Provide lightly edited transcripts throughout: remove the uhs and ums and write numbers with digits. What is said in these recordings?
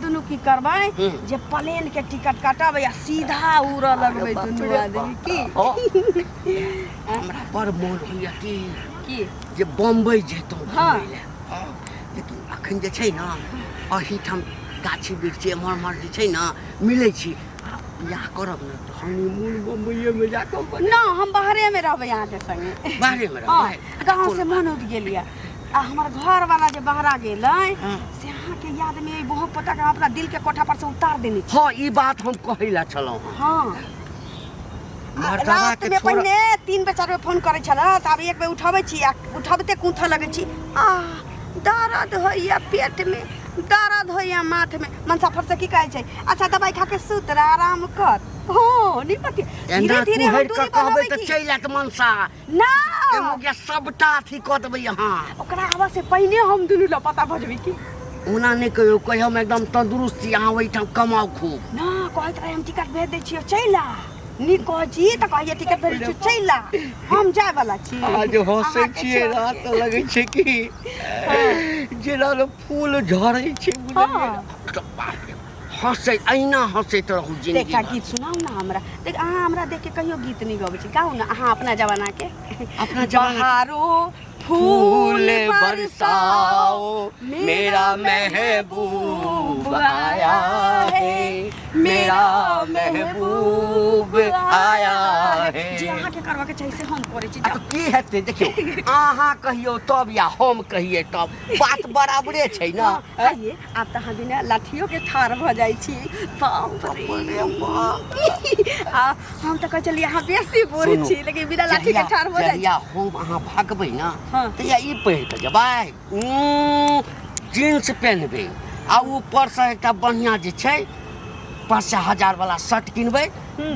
दुनू की करबै जे प्लेन के टिकट काटब या सीधा उड़ऽ लगबै दुनू आदमी की। हमरा बड़ मोन होइया कि की जे बम्बई जैतहुँ घुमै लए। हँ। लेकिन अखन जे छै ने एहिठाम गाछी वृक्षी एम्हर ओम्हर जे छै ने मिलै छी। आ बियाह करब ने तऽ हनीमून बम्बइएमे जाकऽ मनायब। ना, हम बाहरेमे रहबै अहाँके संगे। बाहरेमे हँ। रहबै? गाँव से मन उठि गेल यऽ आ हमर घरवाला जे बहरा गेलै से अहाँके यादमे एहि बहु पोताके हम अपना दिलके कोठा पर से उतार देने छी। हँ, ई बात हम कहै लए छलहुँ हँ। हँ। मर्दाबा रात के में छोड़ पहिने 3 बेर 4 बेर फोन करै छल, तऽ आब एक बेर उठबै छी आ उठबिते कूथऽ लगै छी, आ दर्द होइया पेट में, दर्द होइया माथ में। मनसा फट से की कहै छै, अच्छा दवाई खा के सुत रह, आराम कर। हो नहीं पति धीरे एना धीरे हम कुहरि कऽ दूरी कहबै बनाबै तऽ छी। चलि आयत मनसा। ना के मुगिया सबटा अथी कऽ देबै अहाँ। ओकरा आबऽ से पहिने हम दुनू लापता भऽ जेबै की। ओना नहि कहियौ, कहियौ हम एकदम तंदुरुस्त छी, अहाँ ओहिठाम कमाउ खूब। ना कहैत रहे हम टिकट भेज दै छियौ चलि आ। नीक कहै छी तऽ कहैए टिकट भेज दै छियौ चलि आ, हम जाय वाला छी। अहाँ जे हँसै अहाँके छियै छोड़ि रात के। तऽ लगै छै कि जेना ने फूल झड़ै छै, बुझलियै? हँ। तऽ बाप रे, हँसै अहिना हँसैत रहू तऽ जिंदगी एकटा भर। गीत सुनाउ ने हमरा। देख, अहाँ हमरा देख के कहियो गीत नहि गबै छी, गाउ ने अहाँ अपना जमाना के। अपना जमाना के। बहारो फूल बरसाओ मेरा महबूब आया है, मेरा महबूब आया है। जे अहाँके करबाक चाही से हम करै छी। आ तऽ की हेतै देखियौ, अहाँ कहियौ तब या हम कहियै तब, बात बराबरे छै ने। हँ, आइए आब तऽ अहाँ बिना लाठियो के ठाढ़ भऽ जाइ छी। बाप रे बाप। आ हम तऽ कहै छलियै अहाँ बेसी बूढ़ सुनू, छी, लेकिन बिना लाठी के जहिया ठाढ़ भऽ जाइ छी। जहिया हम अहाँ भगबै ने हँ। तहिया ई पहिर कऽ जेबै, जींस पेहनबै आ ऊपरसँ एकटा बढ़िआँ जे छै 5-6 हजार वाला शर्ट किनबै,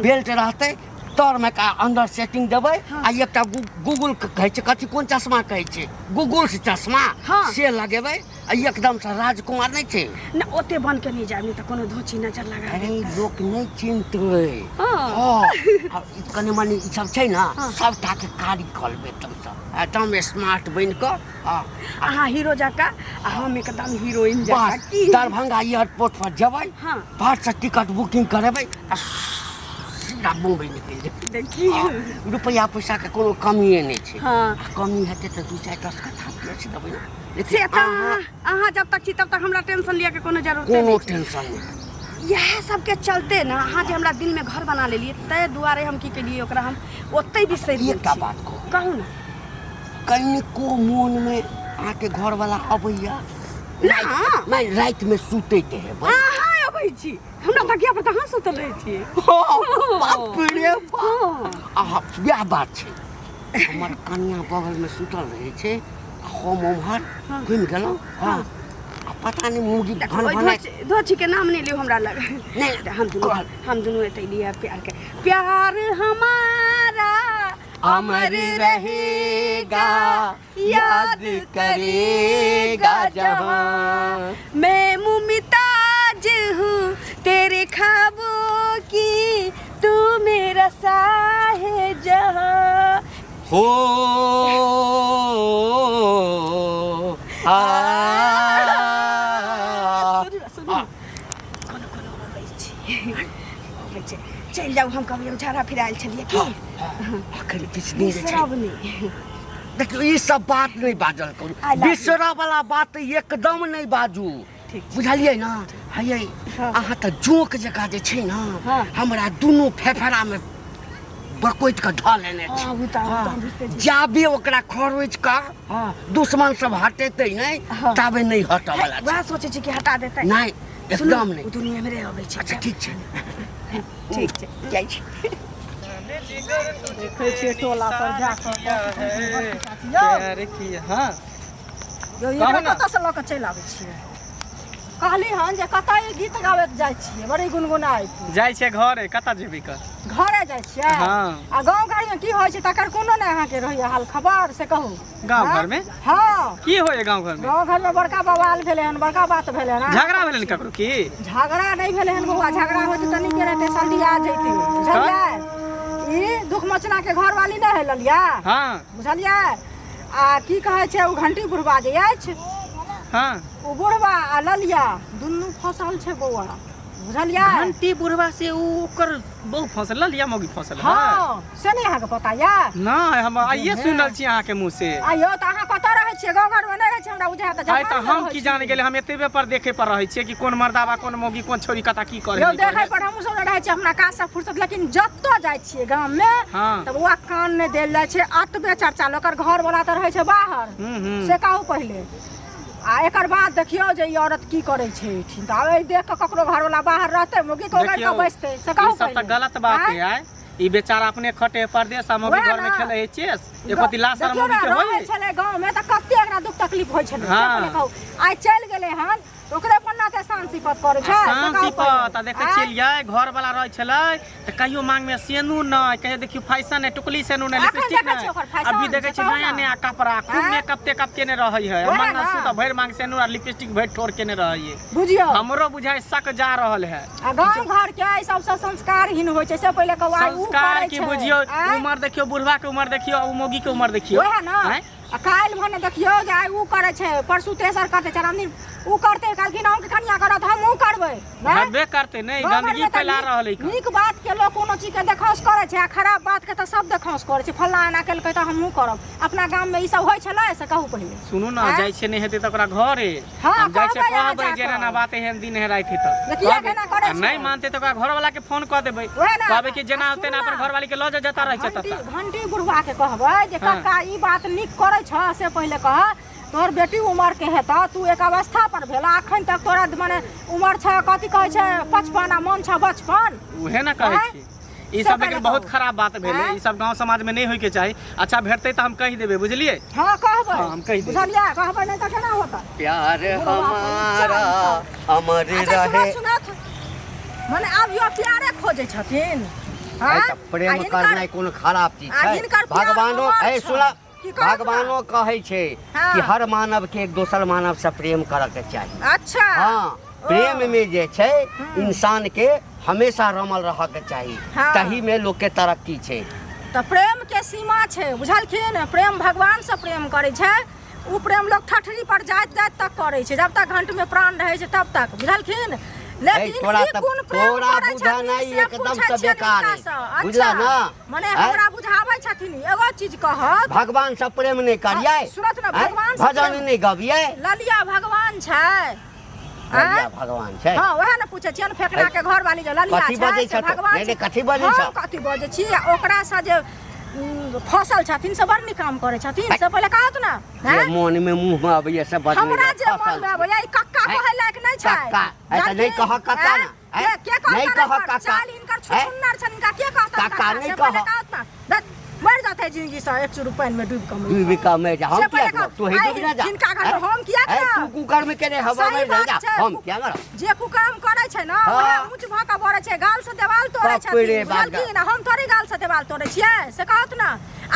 बेल्ट रहतै, तरमे का अंदर सेटिंग देबै आ एकटा गूगल कहै छै कथी कोन चश्मा कहै छै, गूगल से चश्मा से लगेबै आ एकदमसँ राजकुमार नहि छै। ना ओते बन के नहि जायब, नहि तऽ कोनो धोची नजर लगा अरे देत। लोक नहि चिन्हतै। हँ। हँ, आ ई कनि मनि ई सब छै ने सबटा के कारी कऽ लेबै एकदमसँ, एकदम स्मार्ट बनि कऽ। हँ। अहाँ हीरो जकाँ आ हम एकदम हीरोइन जकाँ। बस की दरभंगा एयरपोर्ट पर जेबै, हँ। फट से टिकट बुकिंग करेबै आ सीधा मुम्बई निकलि जेबै। देखियौ। हँ, रुपैआ पैसा के कोनो कमिए नहि छै। हँ। आ कमी हेतै तऽ 2-4 10 कट्ठा बेच देबै ने। लेकिन से तऽ अहाँ अहाँ जब तक छी तब तक हमरा टेंशन लिअ के कोनो जरूरत कोनो नहि छै। टेंशन नहि। इएह सबके चलते ने अहाँ जे हमरा दिलमे घर बना लेलियै, ताहि दुआरे हम की केलियै ओकरा हम ओतहि बिसरि गेल एकटा छी। बात कहू। कहू ने। कनिको मोनमे अहाँके घरवाला अबैया? ना। नहि, रातिमे सुतैत हेबै। अहाँ अबै छी हमरा तकिया पर तऽ अहाँ सुतल रहै छियै। बाप रे बाप। हँ। अहाँ वएह बात छै, हमर कनिया बगलमे सुतल रहै छै आ हम ओम्हर घुमि गेलहुँ। हँ, आ पता नहि मुगी देखू, ओहि भन भनाइ धोची के नाम नहि लियौ हमरा लग। नहि, तऽ हम दुनू कहल। हम दुनू एतै लिए प्यार के, प्यार हमारा अमर रहेगा, याद करेगा जहां। मैं मुमताज हूँ तेरे ख्वाबों की, तू मेरा साहे जहां। हो आ सुनू ने, सुनू ने। कोनो कोनो अबै छी, अबै छै, चलि जाउ। हम कहबै हम झाड़ा फिरायल छलियै की। अखन किछु दिन जे छै बिसरब नहि। देखियौ, ई सब बात नहि बाजल करू। I love you. बिसरऽ वाला बात एकदम नहि बाजू। ठीक छै। बुझलियै ने? हैयै हँ। अहाँ तऽ जोंक जकाँ जे छै ने हमरा दुनू फेफड़ामे बकोटि कऽ धऽ लेने छी। हँ, ओ तऽ हम बुझिते छी। जाबे ओकरा खरोचि कऽ दुश्मन सब हटेतै नहि ताबे नहि हटऽ वाला छै। वएह सोचै छी कि हटा देतै। नहि, सुनू, एकदम नहि। ओ दुनू एम्हरे अबै छै। अच्छा ठीक छै। ठीक छै। जाइ छी। देखै छियै टोला पर जा कऽ। प्यार किया, हाँ। यौ, कहू एकरा ने। कतऽसँ लऽ कऽ चलि आबै छियै? कहली हन जे कतऽ ई गीत गाबैत जाइ छियै बड़ी गुनगुनाइत? जाइ छियै घरे, कतऽ जेबै कऽ? घरे जाइ छियै? हाँ। आ गाँव घरमे की होइ छै तकर कोनो नहि अहाँके रहैया हाल खबर, से कहू। गाँव आँय? घरमे? हँ। की होइए गाँव घरमे? गाँव घरमे बड़का बवाल भेलै हन, बड़का बात भेलै हन। झगड़ा भेलै ने ककरो की? झगड़ा नहि भेलै हन बौआ, झगड़ा होइतै तऽ नीके रहतै, सल्डिया जैतै, बुझलियै? ई दुख मचना के घरवाली नहि है ललिया? हाँ। बुझलियै? आ की कहै छै ओ घंटी बुढ़वा जे अछि हाँ ओ बुढ़वा आ ललिया दुनू फसल छै बौआ बुझलियै घंटी बुढ़वा से उ ओकर बहु फसल ललिया मौगी फसल है हँ से नहि अहाँके पता यऽ नहि हम आइए सुनल छी अहाँके मुँह से आइयो तऽ अहाँ कतऽ रहै छियै गाँव घरमे नहि रहै छियै हमरा बुझाय तऽ आइ तऽ जपान हम की जाने गेलै हम एतबे पर देखे पर रहै छियै कि कोन मर्दाबा कोन मौगी कोन छोरी कता की करे यौ नहि देखै करे। पर हमहूँ सब रहै छियै हमरा काजसँ फुर्सत लेकिन जतऽ जाइ छियै गाममे हाँ। तऽ बौआ कान नहि देल जाइ छै अतबे चर्चा ओकर घरवला तऽ रहै छै बाहर हूँ हूँ से कहू पहिले आ एकर बाद देखियौ जे ई औरत की करै छै एहिठिन तऽ आब एहि देख कऽ ककरो घरवला बाहर रहतै मौगी के ओगरि देखियौ कऽ बैसतै से कहू ई सब तऽ पहिले। गलत बात आँय? है आय ई बेचारा अपने खटे परदेश आ मौगी वएह घर में ना। खेले है चेस एको दी लाश देखियौ मौगी ने, के रहै होई छलै गाँवमे तऽ कते एकरा दुख तकलीफ होइ छलै से हाँ। पहिले कहू आइ चलि गेलै हन तऽ ओकरे पर नाते शान सिपत करै छै से शान कहू सिपत पहिले। आ देखै आँय? छियै घर वाला रहै छलै तऽ कहियो मांग में सेनू नहि कहियो देखियौ फैशन नहि टुकली सेनू नहि एखन लिपस्टिक देखै छियै ओकर नहि फैशन, अभी देखै से छियै कहू नया ना। नया कपड़ा खूब आँय? मेकअप तेकअप केने रहै है वएह मंगलसूत्र ना। भरि मांग सेनू आ लिपस्टिक भरि ठोर केने रहै है बुझियौ हमरो बुझाइ शक जा रहल है आ गाँव घर के एहि सबसँ संस्कारहीन होइ छै से पहिले कहू आइ उ संस्कार करै की छै बुझियौ आँय? उमर देखियौ बुढ़वा के उमर देखियौ आ उ मौगी के उमर देखियौ वएह ना आँय? आ काल्हि भने देखियौ जे आइ उ करै छै परसू तेसर करतै चारिम दिन उ करतै कहलखिन अहूँके कनिया करत हमहूँ करबै नहि? हेबे करतै नहि गाँव गंदगी घरमे तऽ फैला नीक- रहल है नीक बात के लोक कोनो चीज के देखाउस करै छै आ खराब बात के तऽ सब देखाउस करै छै फल्लाँ एना केलकै तऽ हमहूँ करब अपना गाममे ई सब होइ छलै से कहू पहिले सुनू ने आँय? जाइ छियै नहि हेतै तऽ ओकरा घरे हाँ, हम जाइ छियै कहबै अहाँ कहबै जे जाकऽ। एना बात एहन दिन है राति तऽ जे किया कहबै। एना करै आ नहि छै? मानतै तऽ ओकरा घरवाला के फोन कऽ देबै वएह ने। कहबै कि जेना आ होतै ना सुनू अपन ने। घरवाली के लऽ जा जता रहै छै घंटी तता घंटी बुढ़वा के कहबै जे हाँ। कक्का ई बात नीक करै छ से पहिले कह तोहर बेटी उमर के हेतऽ तू एक अवस्था पर भेला अखन तक तोरा मने उमर छ कथी कहै छै 55 आ मन छ बचपन उहे ने कहै आँय? छी ई से सब पहिले लेकिन बहुत कहू। खराब बात भेलै आँय? ई सब गांव समाज में नहीं होय के चाही अच्छा भेटतै तऽ हम कहि देबै बुझलियै हाँ कहबै हाँ, हम कहि देबै। बुझलियै कहबै नहि तऽ केना होतै प्यार बुढ़वा हमारा अमर अच्छा रहे सुनत सुनत मने आब यो प्यारे खोजै छथिन आइ हाँ? तऽ प्रेम आ हिनकर- करनाइ कोनो खराब चीज आ छै हिनकर प्यार भगवानो अमर ए छै। सुना की कहत भगवानो कहै छै हाँ। कि हर मानव के एक दोसर मानव से प्रेम करऽ के चाही अच्छा हाँ ओ। प्रेम में जे छै इंसान के हमेशा रमल रहऽ के चाही हाँ। तही में लोग के तरक्की छै तऽ प्रेम के सीमा छै बुझलखिन प्रेम भगवान से प्रेम करै छै ओ प्रेम लोग ठठरी पर जाइत जाइत तक करै छै जब तक घंट में प्राण रहै छै तब तक बुझलखिन लेकिन तोरा ई तऽ- कोन प्रेम तोरा करै छथिन बुझनाइ से एकदम पूछै से छियनि बेकार हुनका अइ। सँ। अच्छा, बुझला ना? मने आँय? हमरा बुझाबै छथिन एगो चीज कहत भगवान से प्रेम नहीं करियै सुनत ने, आँय? भगवान से भजन प्रेम- नहीं गबियै ललिया भगवान छै ललिया आँय? भगवान छै हाँ वएह ने पूछै छियनि फेकना के घर वाली जे ललिया कथी छै बजै से छह तू? भगवान नहीं, नहीं, छै। कथी बजै हम छह? कथी बजै छी आ ओकरा से जे फसल छथिन से बड़ नीक काम करै छथिन से पहिले कहत ने जे हैं? मोन में मुंह में अबैया से बजने हमरा जे फसल मन में अबैया ई कक्का हैं? कहै लायक नहि छै कक्का, हैं, तऽ नहि जानकी? कहऽ कक्का हैं? ने, हैं? के के कहत नहि कहऽ कक्का। चाल हिनकर हैं? छुछुन्नर छनि हिनका के कहत कक्का नहि से पहिले कहऽ। कहत ने धत्, मरि जाते जिंदगी से एक चूरू पानि में डूबि कऽ मरि डूबि कऽ मरि जा हम से किया पहिले डूबब? कहू, तू ही आइ डूबि ना जा हिनका घर में हैं? हम किया हैं, करब? तू कुकर में केने हवा सही में बात जा छै। हम किया मरब जे कुकाम करै छै ने हाँ। वएह ऊँच भऽ कऽ बढ़ै छै गाल से देवाल तोड़ै बाप रे छथिन बाप। बुझलखिन हम थोड़े गाल से देवाल तोड़ै छियै से कहत ने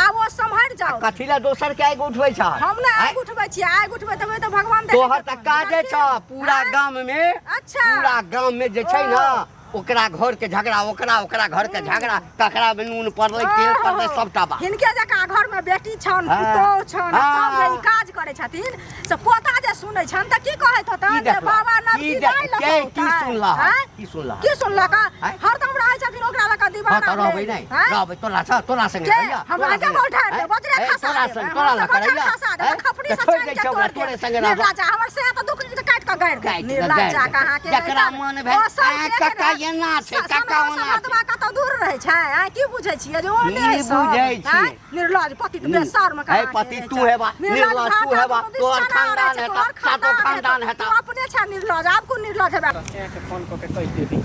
आब ओ सम्हरि जाओ कथी ला दोसर के आगि उठबै छ हम ने आगि उठबै छियै आगि उठबै तबै तऽ भगवान देखै तोहर तऽ छथुन, काजे छ बुझलखिन? पूरा आँय? गाम में अच्छा। पूरा गाम में जे छै ओ। ने ओकरा घर के झगड़ा ओकरा ओकरा घर के झगड़ा ककरा में नून पड़लै तेल पड़लै सबटा बात हिनके जकाँ घर में बेटी छन हाँ। पुतोह छन हाँ। तब जे ई काज करै छथिन से पोता जे सुनै छन तऽ की कहैत की होतन जे देखलह? बाबा की नबकी देख- नहि के- की लगौतै। सुनलह? आँय? की सुनलह? की सुनलक आँय? हरदम रहै छथिन ओकरा लऽ कऽ हाँ दीवाना तऽ रहबै भेल। नहि आँय? रहबै तोरा छ तोरा संगे के? रहैया हमरा तोरा के संगे। बैठा देब, आँय? बजरे ए, खसा तोरा देब, संग हमरा तोरा तऽ लऽ बजरे करैया खसा देब, आँय? खपरी तऽ से छोड़ि चानि दै के छै ओकरा तोड़ि तोरे देब। संगे रहब निर्लज्जा, हमर से तऽ दुख काटि कऽ गाड़ि देब। काटि कऽ निर्लज्जा गाड़ि देब। कहाँ के जकरा रहिता। मन भेल, ओ सब आँय, देख कक्का ने, एना छै, कक्का ओना छै। सनवा कतौ दूर रहै छै आँय, की बुझै छियै जे ओ की नहि सब, बुझै छियै? आँय? निर्लज्ज पति हम्म। बेसर में है पति तू हेबा, निर्लज्ज तू हेबा, तोहर खानदान हेता, सातो खानदान हेता। तू अपने छै निर्लज्ज आब कोन निर्लज्ज हेबा के फोन कऽ के कहि देबी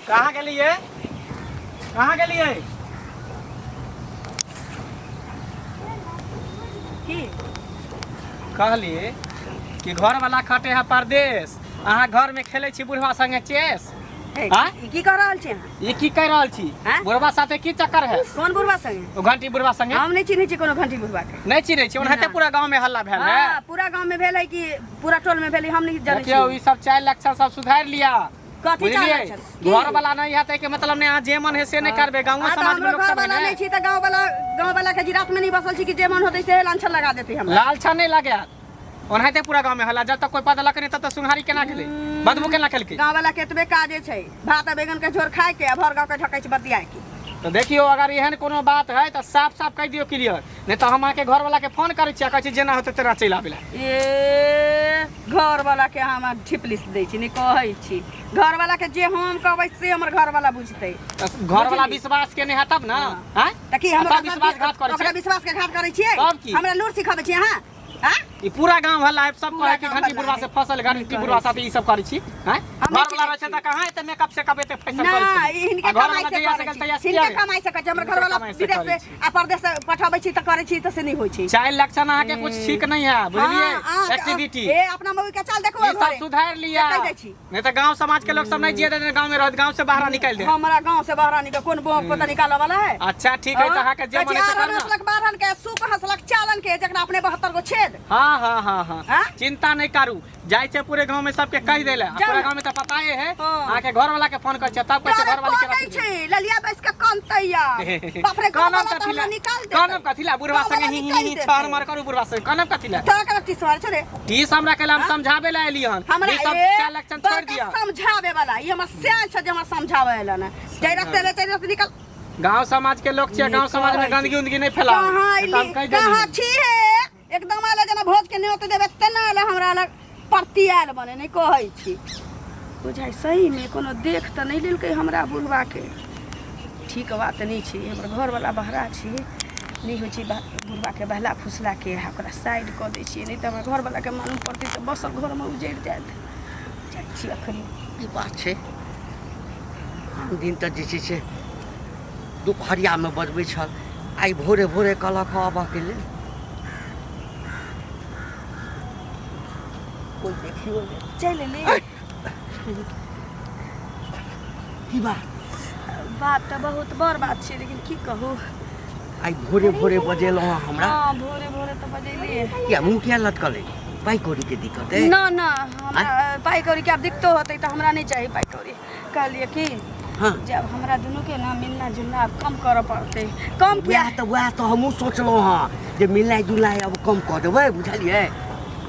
कहाँ गेलियै कहाँ गेलियै की कहली कि घर वाला खटे है परदेश अहाँ घर में खेले छी बुढ़वा संगे चेस हे, आँय? ई की कह रहल छी अहाँ ई की कह रहल छी आँय? बुढ़वा साथे की चक्कर है कोन बुढ़वा संगे ओ घंटी बुढ़वा संगे हम नहि चिन्है छी कोनो घंटी बुढ़वा के नहीं चिन्है छी ओनाहिते ना। पूरा गांव में हल्ला भेल है हाँ, पूरा गांव में भेल है कि पूरा टोल में भेल है हम नहीं जानै देखियौ छी ई सब चारि लक्षण सब सुधारि लिया कथी चारि बुझलियै लक्षण? की? घर वाला नहीं है के मतलब नहीं अहाँ जे मन है से नहीं करबै गाँव हाँ, तऽ समाज में हमरो लोग घर सब है वाला ने नहीं छी तऽ गांव वाला गांव वाला के जिरात में नहीं बसल छी कि जे मन होतै से लांछन लगा देतै हमरा लालछन नहीं लागत ओनाहिते पूरा गाँव में हल्ला, जब तक कोई पता लग नहीं तब तक सुनहारी केना गेलै, बदबू केना केलकै। गाँव वाला के एतबे काजे छै, भात आ बैगन के झोर खाय के आ भर गाँव के ढकै छै बतियाय के। तो देखियो अगर एहन कोनो बात है तो साफ साफ कहि दियो क्लियर, नहीं तो हम अहाँके घर वाला के फोन करै छी आ कहै छी जेना होतै तेना चलि आबै लए। ए घर वाला के हम ठिपलिस दै छी, नहि कहै छी घर वाला के, जे हम कहबै से हमर घर वाला बुझतै। तऽ घर वाला विश्वास के नहीं है तब ना, आँय? तऽ की हम तब विश्वासघात करै ओकरा छियै? विश्वास के घात करै छियै? तब की? हमरा लूर सिखाबै छियै अहाँ? आँ? ई पूरा गांव हल्ला है, सब पूरा कहै कि गाँव घंटी हल्ला बुढ़वा है। से फसल, घंटी बुढ़वा साथे ई सब करै छी, आँय? हम घर नहि वाला रहै छै चिन्है तऽ कहाँ एते मेकअप सेकअप एते फैशन करै ना छै? हिनके आ घर कमाई वाला से जहिया से करै गेल छी, तहिया से हिनके किया कमाई से करै छी। हमर हिनके घर वाला कमाई से विदेश करै से आ परदेश से पठाबै छी तऽ करै छी, तऽ से नहि होइ छै। चाइल्ड लक्षण अहाँके कुछ ठीक नहीं है, बुझलिए? हाँ, हाँ, एक्टिविटी ए अपना मम्मी के चाल देखो ई सब घरे। सुधार लिया, से कहि दै छी। नहीं तो गांव समाज के लोग सब नहीं जिए देते, गांव में रहत, गांव से बाहर निकाल दे। हमरा गांव से बाहर निकल कोन बोम पता निकाले वाला है? अच्छा ठीक है, तो अहाँ के जे मन है से आरन करना। हंसलक बारहन के, सूप हंसलक चालन के, जकरा अपने 72 गो छेद। हाँ हाँ हाँ हाँ हाँ? चिंता नहीं करू, जाय छै पूरे गांव में सबके कहि देले, आ जाउ पूरा ने। गांव में तो पता ही है। हाँ। अहाँ के घर वाला के फोन कर छै तब कहै छै डरे घर वाली के कनै रख छै, ललिया बैस के कनतैया। बाप रे, कनम गाँव वाला तऽ कथी हमरा ला, निकाल देतै। कनम कथी ला, बुढ़वा गाँव संगे वाला ही ही निकालि ही देतै। छर मर करू बुढ़वा संगे, कनम कथी ला? तोरा केना टीस मारै छौ रे? टीस हमरा कैला, हम समझाबे ला एली हन। हमरा ई सब ए, चाल लक्षण छोड़ बड़का दिया। समझावे वाला ई हमर सियान छै जे हमरा समझावे एला ना। जाहि रास्ते ले चलि रास्ते निकल। गांव समाज के लोग छियै, गांव समाज में गंदगी उंदगी नहीं फैलाओ। कहाँ तऽ हम अइली, कहि देली। कहाँ छी हे? एकदम आयल जेना भोज के न्योत देबै तेना आयल हमरा लग परती आयल बने, नहि कहै छी। बुझाइ सही मे कोनो देख तऽ नहि लेलकै हमरा बुढ़वा के। ठीक बात नहि छै, हमर घरवला बहरा छै, नहि होइ छै बुढ़बाके बहला फुसलाके आ ओकरा साइड कऽ दै छियै, नहि तऽ हमर घरवलाके मालूम पड़तै तऽ बसल घरमे उजड़ि जायत। जाइ छी अखन। ई बात छै, आन दिन तऽ जे छै से दुपहरियामे बजबै छल, आइ भोरे भोरे कहलक हँ आबऽके लेल। कोइ देखियो नहि। चलि एली। की बात? बात तऽ बहुत बड़ बात छै, लेकिन की कहू, आइ भोरे भोरे बजेलहुँ हँ हमरा। हँ, भोरे भोरे तऽ बजेलियै। किया मुँह किया लटकल अइ? पाइ कौड़ीके दिक्कत अइ? ना ना, हमरा पाइ कौड़ीके आब दिक्कतो होतै तऽ हमरा नहि चाही पाइ कौड़ी। कहलियै कि हँ जब हमरा दुनूके ने मिलना जुलना आब कम करऽ पड़तै। कम किया? वएह तऽ हमहूँ सोचलहुँ हँ जे मिलनाइ जुलनाइ आब कम कऽ देबै, बुझलियै?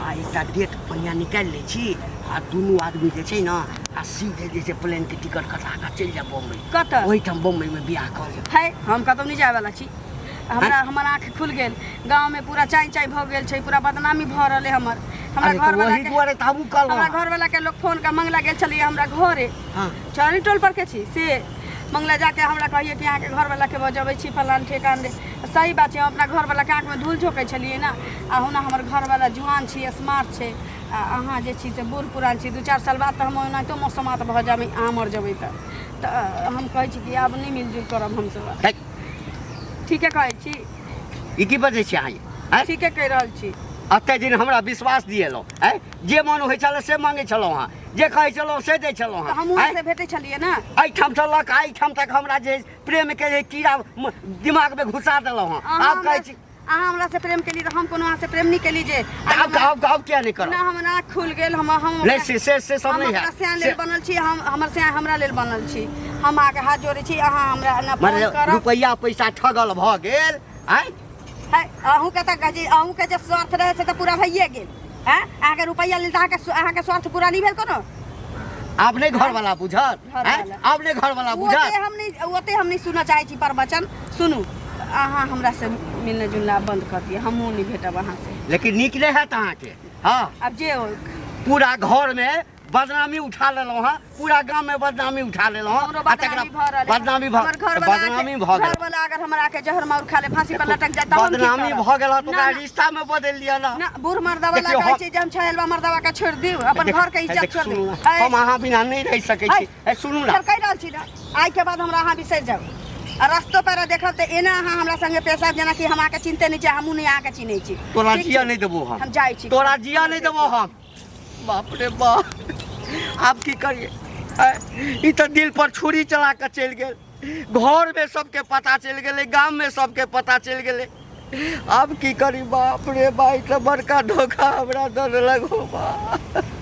आ एकटा डेट बढ़िआँ निकालि लै छी आ दुनू आदमी जे छै ने आ सीधे जे छै प्लेनके टिकट कटा कऽ चलि जायब बम्बई। कतऽ? ओहिठाम बम्बईमे बियाह कऽ लेब। है, हम कतहु नहि जायवला छी। हमरा हमर आँखि खुलि गेल, गाँवमे पूरा चाँइ चाँइ भऽ गेल छै, पूरा बदनामी भऽ रहल अइ हमर। हमरा अरे तऽ घरवला ओही के दुआरे तऽ हमहूँ कहलहुँ हमरा हँ। घरवला के लोग फोन कऽ मंगला गेल छलियै हमरा घरे। हँ। चरनी टोल पर के छी से मंगला जाके हमरा कहिए कि अहाँके घरवला के बजबै छी फलान ठेकान रे। सही बात छै, हम अपना घरवला के आँखिमे धूल झोंकै छलियै ने। आ हुना हमर घरवला जुआन छी, स्मार्ट छै, आ अहाँ जे छी से बूढ़ पुरान छी। 2-4 साल बाद तऽ हम ओनाहितो मौसमात भऽ जाबै, अहाँ मर जेबै तऽ। तऽ हम कहै छी कि आब नहि मिलजुल करब हमसब। है। ठीके कहै छी। ई की बजै छी अहाँ? आँय? ठीके कहि रहल छी। एते दिन हमरा विश्वास दिएलहुँ, आँय? जे मन होइ छलै से माँगै छलहुँ हँ, जे कहै छलहुँ से दै छलहुँ तऽ हँ। हमहूँ आँय? से भेटै छलियै ने। एहिठामसँ लऽ कऽ एहिठाम तक हमरा जे प्रेमके जे कीड़ा दिमागमे घुसा देलहुँ हँ, अहाँ आब कहै छी अहाँ हमरा से प्रेम केली तऽ हम कोनो अहाँ से प्रेम नहि केली जे तऽ आब आब आब किया नहि करब? ना, हमर आँख खुलि गेल। हम हम नहि, से से से सब हम नहि अपना हैत। सियान लेल बनल छी, हम हमर सियान हमरा लेल बनल छी। हम अहाँके हाथ जोड़ै छी, अहाँ हमरा ना फोन माने करब। रुपैआ पैसा ठगल भऽ गेल। आँय? है, अहूँके तऽ कहै छी, अहूँके जे स्वार्थ रहै से तऽ पूरा भइए गेल। आँय, अहाँके रुपैआ लेल तऽ अहाँके स्वार्थ पूरा नहि भेल कोनो? आब नहि घरवाला बुझत? घरवाला। आँय? आब नहि घरवाला बुझत? ओते हम नहि सुनऽ चाहै छी प्रवचन। सुनू, अहाँ हमरा से मिलना जुलना बंद कर दिअ, हमहूँ नहि भेटब अहाँ से। लेकिन नीक नहि हैत अहाँके। हँ, आब जे हो। पूरा घरमे बदनामी उठा लेलहुँ हँ, पूरा गाममे बदनामी उठा लेलहुँ हँ। हमरो आ तकरा बदनामी भऽ रहल अइ। बदनामी भऽ हमर घरवला बदनामी भऽ गेल। घरवला अगर हमरा के जहर मार खा ले, फांसी पर लटक जाए, तब हम की बदनामी करब? भऽ गेल हँ तऽ ना, ओकरा ना। रिश्तामे बदलि लिअ ने। ना, बूढ़ मर्दवा देखियौ, कहै हम- छै जे हम छहेलवा मर्दवा के छोड़ि दिउ, अपन देख- घर के इज्जत देख, छोड़ि सुनू दिउ। ने, हम अहाँ बिना नहि रहि सकै छी। ए, सुनू ने। फेर कहि रहल छी ने, आइ के बाद हमरा अहाँ बिसरि जाउ। आ रस्तो पेरा देखब तऽ एना अहाँ हमरा संगे पेश आयब जेनाकि हम अहाँके चिन्हते नहि छी, हमहूँ नहि अहाँके चिन्है छी। तोरा ठीक जिया छै? नहि देबो हम। हम जाइ छी। तोरा जिया नहि देबो हम। बाप रे बाप, आब की करिए? ई तऽ दिल पर छुरी चला कऽ चलि गेल। घरमे सबके पता चलि गेलै, गाममे सबके पता चलि गेलै। आब की करी? बाप रे बा, ई तऽ बड़का धोखा हमरा दऽ देलक हो बा।